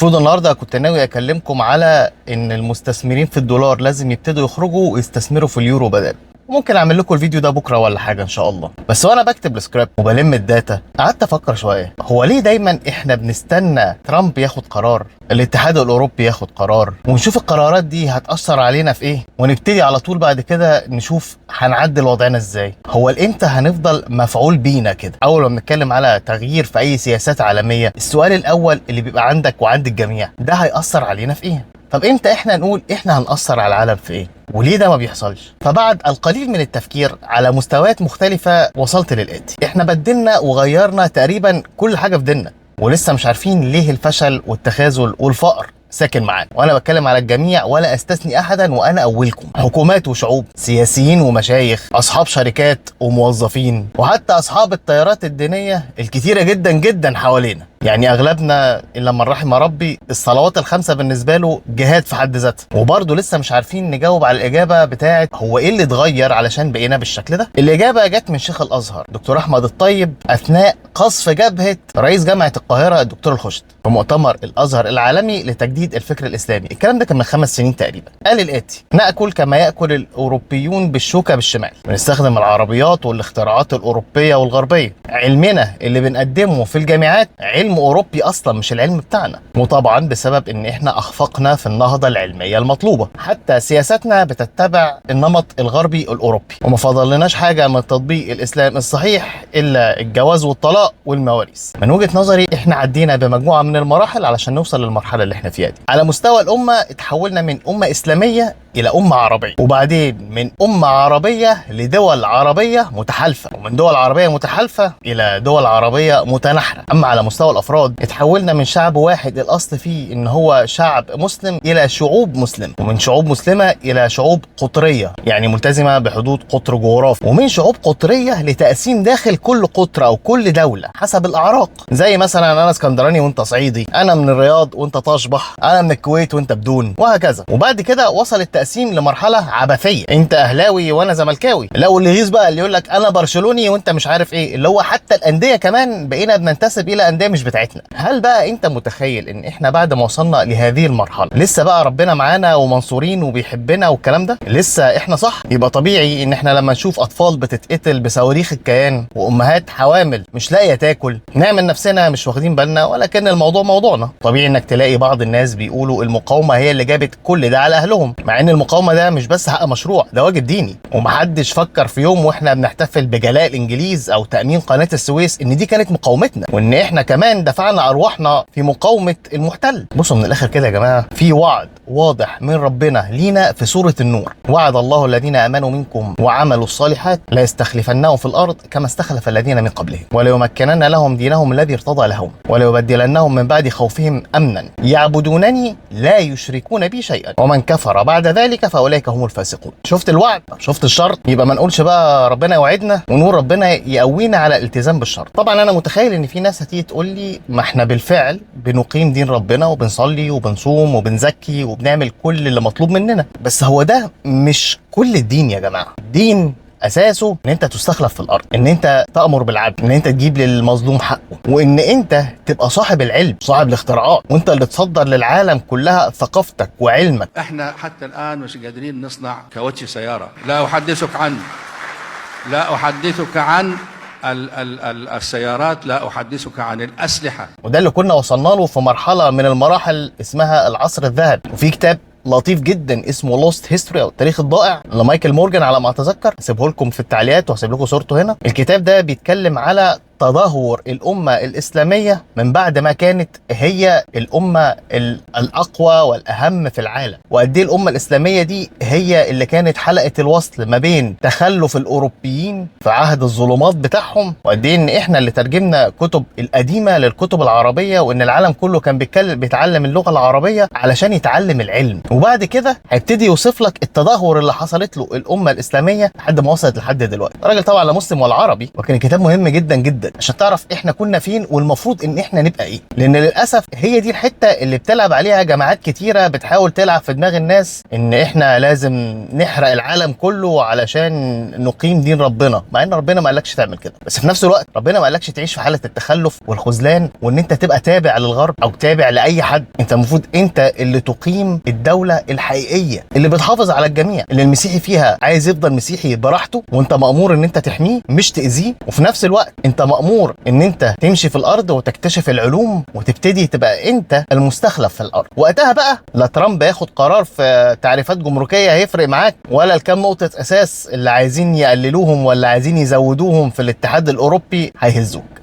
المفروض النهارده كنت ناوي اكلمكم على ان المستثمرين في الدولار لازم يبتدوا يخرجوا ويستثمروا في اليورو بدل. ممكن اعمل لكم الفيديو ده بكره ولا حاجة ان شاء الله. بس وانا بكتب السكريبت وبلم ال data قعدت افكر شوية، هو ليه دايما احنا بنستنى ترامب ياخد قرار، الاتحاد الاوروبي ياخد قرار، ونشوف القرارات دي هتاثر علينا في ايه، ونبتدي على طول بعد كده نشوف هنعدل وضعنا ازاي؟ هو الامتى هنفضل مفعول بينا كده؟ اول ما بنتكلم على تغيير في اي سياسات عالمية، السؤال الاول اللي بيبقى عندك وعند الجميع، ده هيأثر علينا في ايه؟ طب امتى احنا نقول احنا هنأثر على العالم في ايه؟ وليه ده ما بيحصلش؟ فبعد القليل من التفكير على مستويات مختلفة وصلت للآتي: احنا بدلنا وغيرنا تقريبا كل حاجة في ديننا، ولسه مش عارفين ليه الفشل والتخاذل والفقر ساكن معانا. وانا بتكلم على الجميع ولا استثني احدا، وانا اولكم. حكومات وشعوب، سياسيين ومشايخ، اصحاب شركات وموظفين، وحتى اصحاب التيارات الدينية الكتيرة جدا جدا حوالينا. يعني اغلبنا الا من رحم ربي الصلوات الخمسة بالنسبة له جهاد في حد ذاته، وبرضه لسه مش عارفين نجاوب على الاجابة بتاعه هو ايه اللي اتغير علشان بقينا بالشكل ده. الاجابة جت من شيخ الازهر دكتور احمد الطيب اثناء قصف جبهة رئيس جامعه القاهرة الدكتور الخشت في مؤتمر الازهر العالمي لتجديد الفكر الاسلامي. الكلام ده كان من 5 سنين تقريبا. قال الاتي: ناكل كما ياكل الاوروبيون بالشوكة بالشمال، بنستخدم العربيات والاختراعات الاوروبية والغربية، علمنا اللي بنقدمه في الجامعات علم اوروبي اصلا مش العلم بتاعنا، وطبعا بسبب ان احنا اخفقنا في النهضة العلمية المطلوبة، حتى سياستنا بتتبع النمط الغربي الاوروبي، وما فضلناش حاجة من تطبيق الاسلام الصحيح الا الجواز والطلاق والمواريث. من وجهه نظري احنا عدينا بمجموعه من المراحل علشان نوصل للمرحلة اللي احنا فيها دي. على مستوى الامة اتحولنا من امه اسلامية الى امه عربية، وبعدين من امه عربية لدول عربية متحالفه، ومن دول عربية متحالفه الى دول عربية متناحره. اما على مستوى الافراد اتحولنا من شعب واحد الاصل فيه ان هو شعب مسلم الى شعوب مسلمة، ومن شعوب مسلمة الى شعوب قطرية يعني ملتزمة بحدود قطر جغرافي، ومن شعوب قطرية لتقسيم داخل كل قطر او كل دولة حسب الاعراق، زي مثلا انا اسكندراني وانت صعيدي، انا من الرياض وانت طشبح، انا من الكويت وانت بدون، وهكذا. وبعد كده وصل التقسيم لمرحلة عبثية، انت اهلاوي وانا زملكاوي، لا واللي يغيظ بقى اللي يقول لك انا برشلوني وانت مش عارف ايه، اللي هو حتى الاندية كمان بقينا بننتسب الى اندية مش بتاعتنا. هل بقى انت متخيل ان احنا بعد ما وصلنا لهذه المرحلة لسه بقى ربنا معانا ومنصورين وبيحبنا والكلام ده؟ لسه احنا صح؟ يبقى طبيعي ان احنا لما نشوف اطفال بتتقتل بصواريخ الكيان وامهات حوامل مش لاقيه تاكل نعمل نفسنا مش واخدين بالنا، ولكن الموضوع موضوعنا. طبيعي انك تلاقي بعض الناس بيقولوا المقاومة هي اللي جابت كل ده على اهلهم، مع ان المقاومة ده مش بس حق مشروع، ده واجب ديني. ومحدش فكر في يوم واحنا بنحتفل بجلاء الانجليز او تامين قناة السويس ان دي كانت مقاومتنا، وان احنا كمان دفعنا ارواحنا في مقاومة المحتل. بصوا من الاخر كده يا جماعة، في وعد واضح من ربنا لينا في سورة النور: وعد الله الذين امنوا منكم وعملوا الصالحات ليستخلفنهم في الارض كما استخلف الذين من قبلهم وليمكنن لهم دينهم الذي ارتضى لهم وليبدلنهم من بعد خوفهم امنا يعبدونني لا يشركون بي شيئا ومن كفر بعد ذلك فاولئك هم الفاسقون. شفت الوعد؟ شفت الشرط؟ يبقى ما نقولش بقى ربنا يوعدنا ونقول ربنا يقوينا على الالتزام بالشرط. طبعا انا متخيل ان في ناس هتيجي تقول لي ما احنا بالفعل بنقيم دين ربنا وبنصلي وبنصوم وبنزكي وبنعمل كل اللي مطلوب مننا، بس هو ده مش كل الدين يا جماعة. الدين اساسه ان انت تستخلف في الارض، ان انت تامر بالعدل، ان انت تجيب للمظلوم حقه، وان انت تبقى صاحب العلم، صاحب الاختراعات، وانت اللي تصدر للعالم كلها ثقافتك وعلمك. احنا حتى الان مش قادرين نصنع كاوتش سيارة. لا احدثك عن ال ال ال السيارات، لا احدثك عن الاسلحة. وده اللي كنا وصلنا له في مرحلة من المراحل اسمها العصر الذهبي. وفي كتاب لطيف جدا اسمه Lost History او التاريخ الضائع لمايكل مورجان على ما اتذكر، هسيبه لكم في التعليقات وهسيب لكم صورته هنا. الكتاب ده بيتكلم على تدهور الأمة الإسلامية من بعد ما كانت هي الأمة الأقوى والأهم في العالم، وقد إيه الأمة الإسلامية دي هي اللي كانت حلقة الوصل ما بين تخلف الأوروبيين في عهد الظلمات بتاعهم، وقد إيه إن إحنا اللي ترجمنا كتب القديمة للكتب العربية، وإن العالم كله كان بيتعلم اللغة العربية علشان يتعلم العلم. وبعد كده هيبتدي يوصف لك التدهور اللي حصلت له الأمة الإسلامية لحد ما وصلت لحد دلوقتي. الراجل طبعا لا مسلم ولا عربي، ولكن الكتاب مهم جدا جدا. جدا عشان تعرف احنا كنا فين والمفروض ان احنا نبقى ايه. لان للاسف هي دي الحتة اللي بتلعب عليها جماعات كتيرة بتحاول تلعب في دماغ الناس ان احنا لازم نحرق العالم كله علشان نقيم دين ربنا، مع ان ربنا ما قالكش تعمل كده. بس في نفس الوقت ربنا ما قالكش تعيش في حاله التخلف والخذلان وان انت تبقى تابع للغرب او تابع لاي حد. انت المفروض انت اللي تقيم الدولة الحقيقية اللي بتحافظ على الجميع، اللي المسيحي فيها عايز يفضل مسيحي براحته، وانت مأمور ان انت تحميه مش تأذيه. وفي نفس الوقت انت مأمور ان انت تمشي في الارض وتكتشف العلوم وتبتدي تبقى انت المستخلف في الارض. وقتها بقى لا ترامب ياخد قرار في تعريفات جمركيه هيفرق معاك، ولا الكام نقطة اساس اللي عايزين يقللوهم ولا عايزين يزودوهم في الاتحاد الاوروبي هيهزوك.